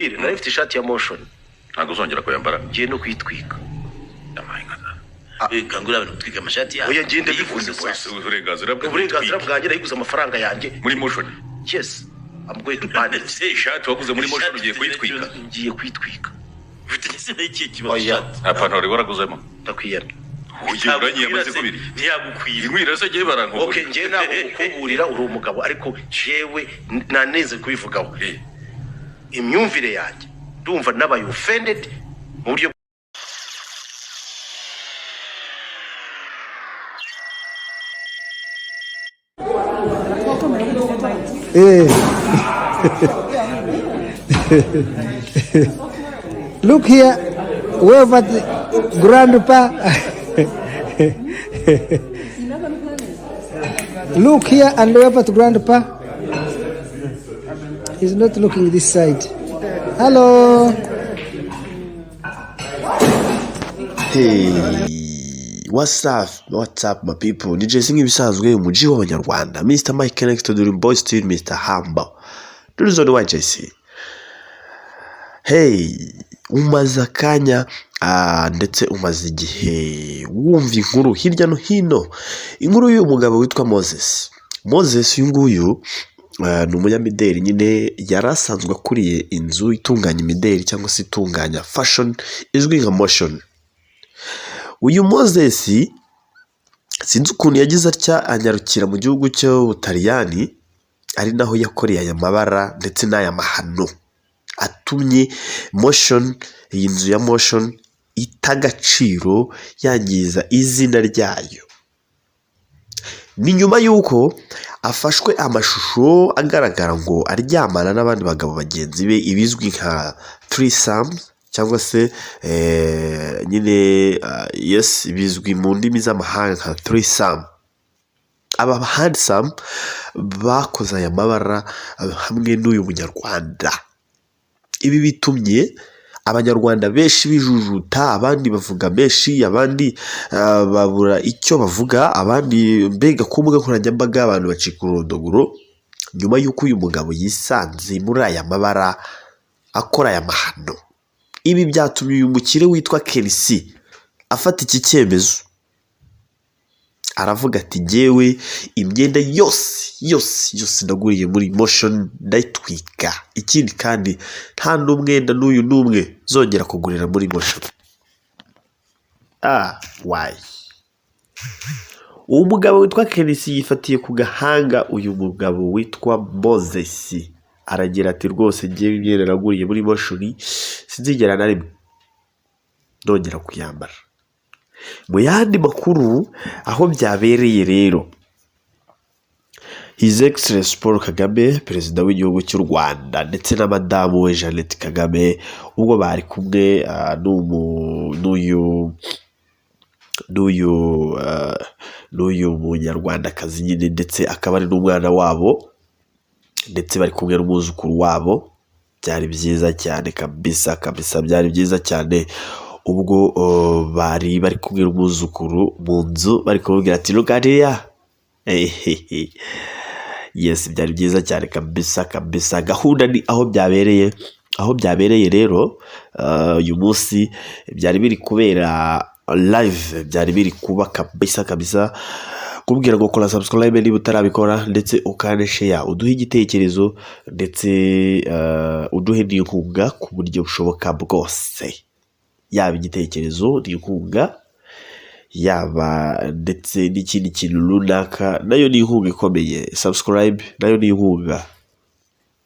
Nari mfite ishati ya Moshions. Ntabwo uzongera kuyambara. Ngiye no kuyitwika. Kangurira abantu gutwika amashati yabo. Oya, ngiye, ndabivuze. Wese uburenganzira bwe. Uburenganzira bwanjye, nayiguze amafaranga yanjye. Muri Moshions? Yes, I'm going to burn it. Ishati waguze muri Moshions ugiye kuyitwika? Ngiye kuyitwika. Ufite igitsina ikihe kibazo? Oya. Ishati. Nta pantaro wari waraguzemo? Ndakwiyamye. Ugiye uranyiyamaze kubiri. Ntiyagukwira. Inkwira se agiye barankubura. Okay, njyewe ntabwo ngukuburira, uri umugabo, ariko jewe naneze kubivugaho. Imyumvire yanjye, ndumva nabaye offended mu buryo Look here, wave at the grandpa. Look here and wave at grandpa. He's not looking this side. Hello. Hey, what's up, what's up, my people? Ni Jesse nk'ibisanzwe, umuji w'Abanyarwanda, Mr. Mike Connect, Dream Boy Still, Mr. Humble. The reason why Jesse. Hey, umaze akanya ndetse umaze igihe wumva inkuru hirya no hino, inkuru y'uyu mugabo witwa Moses. Moses uyu nguyu ni umunyamideli nyine, yari asanzwe akuriye inzu itunganya imideli cyangwa se itunganya fashion izwi nka Moshions. Uyu Moses sinzi ukuntu yagize atya anyarukira mu gihugu cy'Ubutaliyani, ari naho yakoreye aya mabara ndetse n'aya mahano atumye Moshions, iyi nzu ya Moshions, ita agaciro, yangiza izina ryayo. Ni nyuma y'uko afashwe amashusho agaragara ngo aryamana n'abandi bagabo bagenzi be, ibizwi nka threesome cyangwa se nyine yes, bizwi mu ndimi z'amahanga nka threesome. Aba handsome bakoze aya mabara hamwe n'uyu Munyarwanda. Ibi bitumye Abanyarwanda benshi bijujuta, abandi bavuga menshi, abandi babura icyo bavuga, abandi mbega ku mbuga nkoranyambaga abantu bacika ururondogoro nyuma y'uko uyu mugabo yisanze muri aya mabara akora aya mahano. Ibi byatumye uyu mukire witwa KNC afata iki cyemezo, aravuga ati: "Jyewe imyenda yose yose yose naguriye muri Moshions ndayitwika. Ikindi kandi, nta n'umwenda n'uyu n'umwe zongera kugurira muri Moshions." Wayi, uwo mugabo witwa KNC yifatiye ku gahanga uyu mugabo witwa Moses, aragira ati: "Rwose ngewe imyenda naguriye muri Moshions sinzigera na rimwe nongera kuyambara." Mu yandi makuru, aho byabereye rero, His Excellence Paul Kagame, perezida w'igihugu cy'u Rwanda, ndetse na madamu we Jeannette Kagame, ubwo bari kumwe n'uyu Munyarwandakazi nyine, ndetse akaba ari n'umwana wabo, ndetse bari kumwe n'umwuzukuru wabo, byari byiza cyane kabisa kabisa, byari byiza cyane ubwo bari bari kumwe n'umwuzukuru mu nzu, bari kumubwira ati: "Look at here." Yes, byari byiza cyane kabisa kabisa. Gahunda ni aho byabereye. Aho byabereye rero, uyu munsi byari biri kubera live, byari biri kuba kabisa kabisa. Kubwira ngo kora subscribe niba utarabikora, ndetse ukande share, uduhe igitekerezo, ndetse uduhe n'inkunga ku buryo bushoboka bwose, yaba igitekerezo n'inkunga, yaba ndetse n'ikindi kintu runaka, nayo ni inkunga ikomeye. Subscribe nayo ni inkunga.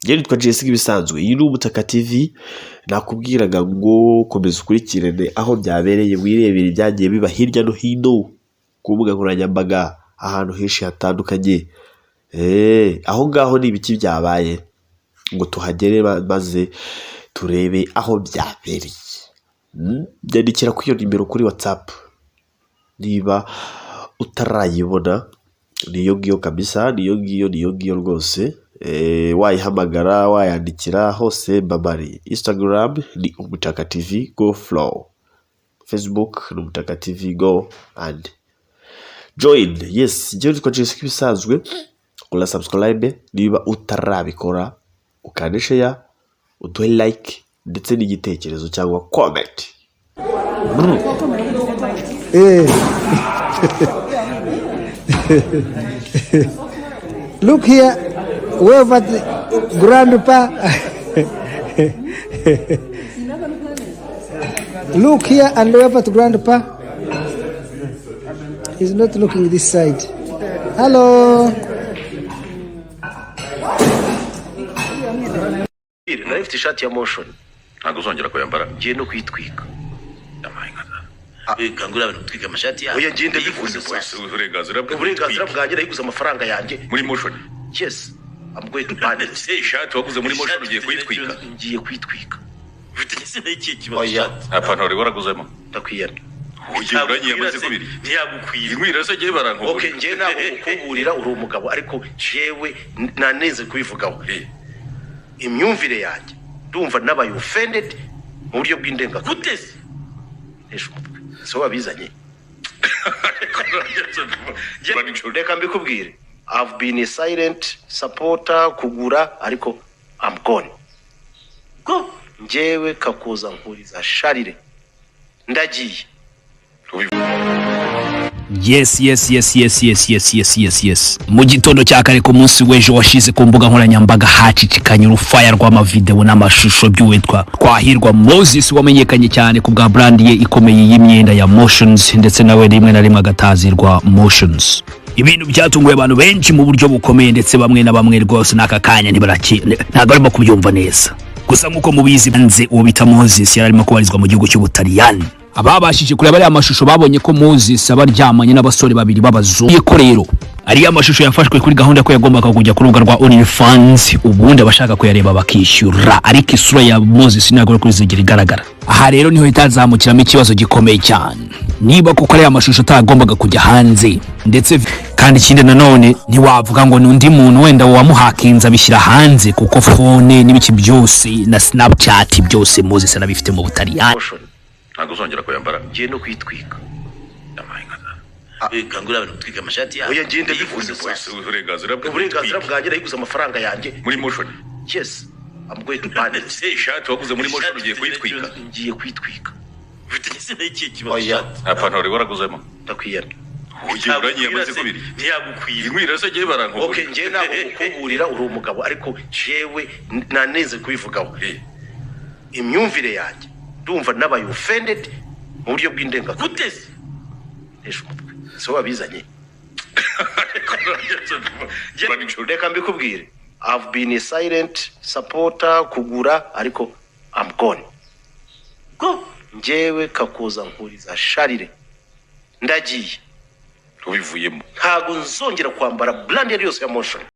Njye nitwa Jesse nk'ibisanzwe, iyi ni Umutaka TV. Nakubwiraga ngo komeza ukurikirane aho byabereye, wirebere ibyagiye biba hirya no hino ku mbuga nkoranyambaga, ahantu henshi hatandukanye. Aho ngaho ni ibiki byabaye ngo tuhagere maze turebe aho byabereye? Nyandikira kuri iyo nimero kuri WhatsApp niba utarayibona, niyo ngiyo kabisa, niyo ngiyo, niyo ngiyo rwose. Wayihamagara, wayandikira hose mbabari. Instagram ni Umutaka TV, go follow. Facebook ni Umutaka TV, go and join. Yes, njyewe nitwa Jessica ibisanzwe. Kora subscribe niba utarabikora, ukande share, uduhe like. ndetse n'igitekerezo cyangwa comment. Look here, wave at the grandpa. Look here and wave at grandpa. He's not looking this side. Hello. Nari mfite ishati ya Moshions. Ntabwo uzongera kuyambara. Ngiye no kuyitwika. Kangurira abantu gutwika amashati yabo. Oya, ngende mbivuze sasa. Uburenganzira bwe. Uburenganzira bwanjye, nayiguze amafaranga yanjye. Muri Moshions. Yes, I'm going to burn it. Ishati waguze muri Moshions ugiye kuyitwika? Ngiye kuyitwika. Ufite igitsina ikihe kibazo? Oya. Nta pantaro wari waraguzemo? Ndakwiyamye. Ugiye uranyiyamaze kubiri. Ntiyagukwira. Inkwira se agiye Okay. barankugurira. Njyewe ntabwo ngukuburira, uri umugabo, ariko jewe naneze kubivugaho. Imyumvire yanjye, ndumva nabaye offended mu buryo bw'indengakamere. Gute se? Ntesha umutwe, si wowe wabizanye. Reka mbikubwire, I've been a silent supporter kugura, ariko I'm gone. Go. Njyewe Kakuza Nkuriza Sharire, ndagiye. Yes. Mu gitondo cya kare ku munsi w'ejo washize, ku mbuga nkoranyambaga hacicikanye urufaya rw'amavideo n'amashusho by'uwitwa Twahirwa Moses, wamenyekanye cyane ku bwa brand ye ikomeye y'imyenda ya Moshions, ndetse nawe rimwe na rimwe agatazirwa Moshions. Ibintu byatunguye abantu benshi mu buryo bukomeye, ndetse bamwe na bamwe rwose n'aka kanya ntibaraki, ntabwo barimo kubyumva neza. Gusa nk'uko mubizi, nze uwo bita Moses yari arimo kubarizwa mu gihugu cy'Ubutaliyani. Ababashije kureba ariya mashusho babonye ko Moses aba aryamanye n'abasore babiri b'abazungu, ko rero ariya mashusho yafashwe kuri gahunda ko yagombaga kujya ku rubuga rwa OnlyFans, ubundi abashaka kuyareba bakishyura, ariko isura ya Moses ntabwo ari kuzigera igaragara. Aha rero niho hitazamukiramo ikibazo gikomeye cyane, niba kuko ariya mashusho atagombaga kujya hanze. Ndetse kandi ikindi nanone, ntiwavuga ngo ni undi muntu wenda wamuhakinze abishyira hanze, kuko phone n'ibiki byose na Snapchat byose Moses arabifite mu Butaliyani. Moshions. Ntabwo uzongera kuyambara. Ngiye no kuyitwika. Kangurira abantu gutwika amashati yabo. Oya, ngende mbivuze sasa. Uburenganzira bwe. Uburenganzira bwanjye, nayiguze amafaranga yanjye. Muri Moshions. Yes, I'm going to burn it. Ishati waguze muri Moshions ugiye kuyitwika? Ngiye kuyitwika. Ufite igitsina ikihe kibazo? Oya. Nta pantaro wari waraguzemo? Ndakwiyamye. Ugiye uranyiyamaze kubiri. Ntiyagukwira. Inkwira se agiye Okay. barankugurira. Njyewe ntabwo ngukuburira, uri umugabo, ariko jewe naneze kubivugaho. Imyumvire yanjye, ndumva nabaye offended mu buryo bw'indengakamere. Gute se? Ntesha umutwe, si wowe wabizanye. Reka mbikubwire, I've been a silent supporter kugura, ariko I'm gone. Go. Njyewe Kakuza Nkuriza Sharire, ndagiye. Ubivuyemo. Ntabwo nzongera kwambara brand iyo ari yose ya Moshions.